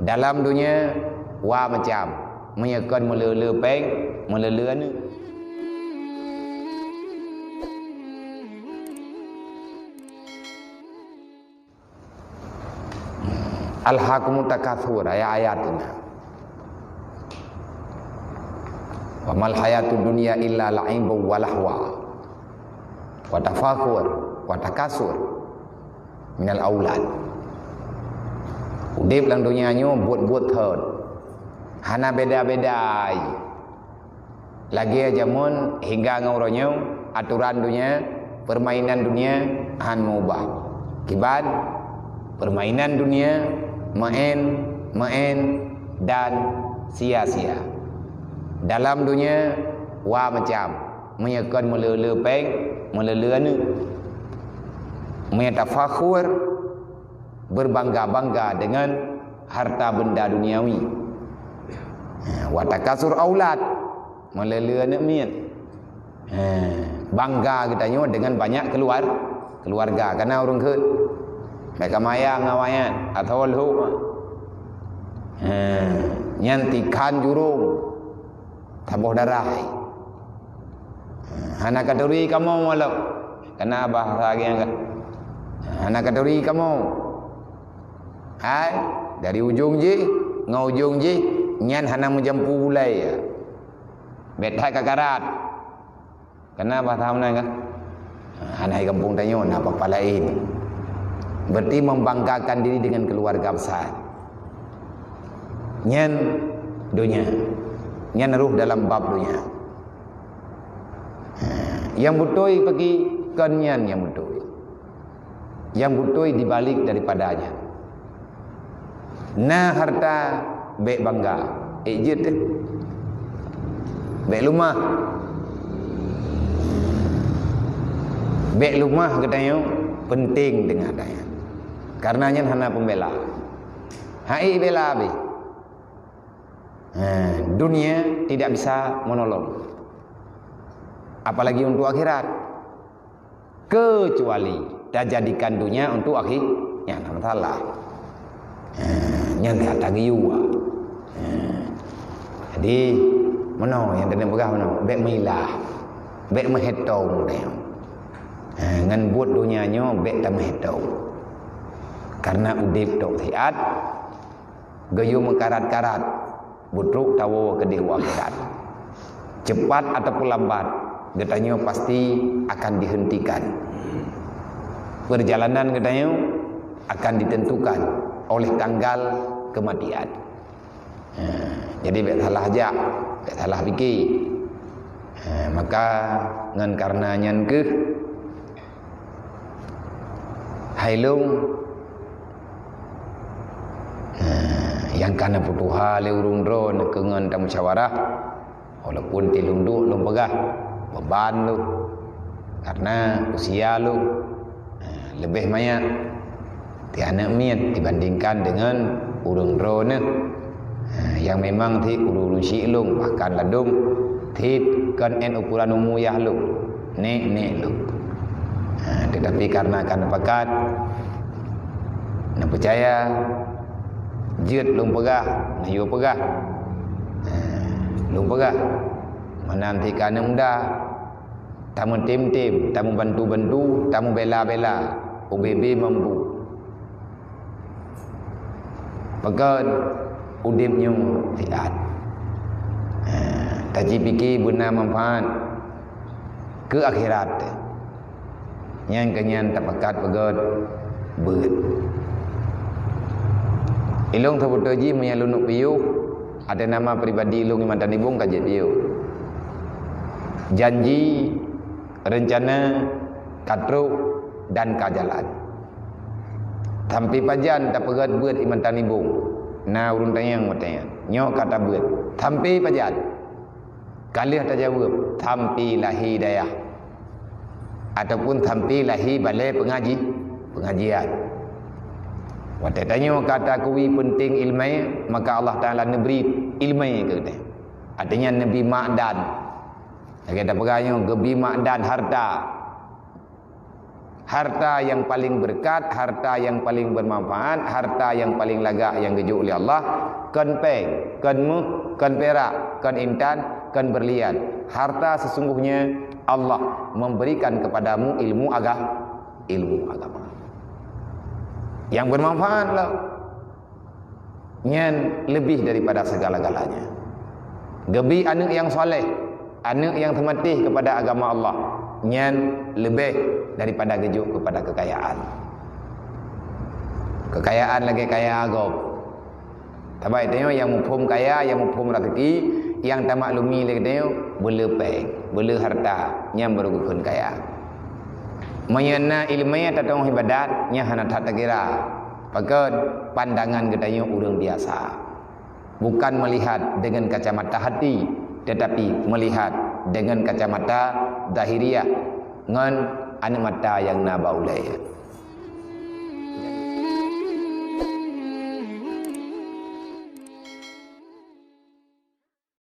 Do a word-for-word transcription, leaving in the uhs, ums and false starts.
Dalam dunia wa macam, meunyoe kon meuleu-leu péng, meuleu-leu aneuëk. Alhakumut takatsur, ayat-ayat ini. Wa mal hayatud dunya illa la'ibun wa lahwa wa tafakhur wa takatsur minal aulad. Udeb lam donya nyoe buet-buet thon. Hana beda-beda ai. Lagée jameun hingga ngon uroe nyoe, atoran donya, peurmainan donya han meubah. Kiban peurmainan donya, meu'en, meu'en, dan sia-sia. Dalam donya wa macam, meunyoe kon meuleu-leu péng, meuleu-leu aneuëk. Meunyoe tafakhur, berbangga-bangga dengan harta benda duniawi. Ha, wa takatsur aulad, meuleu-leu aneuëk miet. Ha, bangga geutanyoe dengan banyak keluar, keluarga. Kana ureuëng kheun, mereka maya ngawaian atau lhok. Ha, nyan tikhan jurong, saboh darah. Ha, hana katuri kamoe walau. Kana bahasa lagée nyan kah? Ha, hana katuri kamoe. Hai, dari ujong jih ngon ujong jih, nyan hana meujampu bulai, ya. Bék that ka karat. Kana bahasa meunan kah? Ha, hana di gampông tanyoe na apa-apa laén. Berarti membanggakan diri dengan keluarga besar. Nyan donya. Nyan roh dalam bab donya. Ha, nyang beutôi peuki kon nyan nyang beutôi. Nyang beutôi dibalik daripada nyan. Na harta bék bangga, ék jeuet teuh. Bék lumah. Bék lumah geutanyoe penting deungon geutanyoe. Karena nyan hana pembela. Hai bela beh. Ha, dunia tidak bisa menolong. Apalagi untuk akhirat. Kecuali tajadikan dunia untuk akhi-, nyan hana masalah. Ha, nyan that tagiu. Ha. Jadi, meunoe nyang teuneuk peugah meunoe, bék meuilah, bék meuhitong tanyoe. Ha, ngon buet donya nyoe bék tameuhitong. Karena udeb tok siat, geuyue meukarat-karat, beutrok tawoe keudeh u akhirat. Cepat ataupun lambat, geutanyoe pasti akan dihentikan. Perjalanan geutanyoe akan ditentukan oleh tanggal kematian. Ha, jadi bék salah jak, bék salah pike. Ha, maka ngon karena nyan keuh hai lôn, ha, nyang ka neupeutuha lé ureuëng droeneuh keu ngon tamusyawarah, walaupun ti lôn duek lôn peugah, beuban lôn, karena usia lôn, ha, leubeh manyak ti aneuëk miet dibandingkan deungon ureuëng droeneuh. Ha, nyang memang cit ureuëng-ureuëng syik lôn, bahkan ladôm cit kon 'et ukuran umu yah lôn, nek-nek lôn. Ha, tetapi karena ka neupakat, neupeucaya, jeuet lôn peugah, neuyue peugah. Ha, lôn peugah, meunan cit ka aneuëk muda, tameutem-tem, tameubantu-bantu, tameubela-bela, ubé-bé mampu. Pakon udeb nyoe siat. Ha, tajipike beuna manfaat keu akhirat. Nyan keu nyan tapakat peugét beuet. Ilôn seubeutôi jih meunyo lôn neuk piôh, ateueh nama pribadi lôn Iman Tanibong ka jeuet piôh. Janji, reuncana, ka trok dan ka jalan. Sampai pajan tapeugét beuet Iman Tanibong, na ureuëng tanyong watée nyan. Nyoe ka tabeuet. Sampai pajan? Ka lheueh tajaweueb, sampai lahé dayah. Ataupun sampai lahé balée peungaji-, peungajian. Watée tanyoe ka takeui peunteng iéleumé, maka Allah Taala neubri iéleumé keu geutanyoe. Artinya neubri makdan. Lagée tapeugah nyoe, geubri makdan harta. Harta nyang paléng beureukat, harta nyang paléng beumanfaat, harta nyang paléng lagak nyang geujok lé Allah, kon péng, kon méuh, kon pirak, kon intan, kon beurlian. Harta sesungguhnya Allah memberikan kepadamu ilmu aga-, ilmu agama. Nyang beumanfaat lah. Nyan leubeh daripada segala-galanya. Geubri aneuëk nyang saleh, aneuëk nyang teumatéh kepada agama Allah, nyan leubeh daripada geujok kepada kekayaan. Kekayaan lagée kaya gob. Saban tanyoe nyang muphom kaya, nyang muphom raseuki, nyang tamaklumi lé geutanyoe, beu le péng, beu le harta, nyan baru geukheun kaya. Meunyoe na iéleumé tateungoh iébadat, nyan hana that takira. Pakon? Pandangan geutanyoe ureuëng biasa. Bukan melihat dengan kacamata hati, tetapi melihat dengan kacamata zahiriah, ngon aneuëk mata nyang na bak ulée.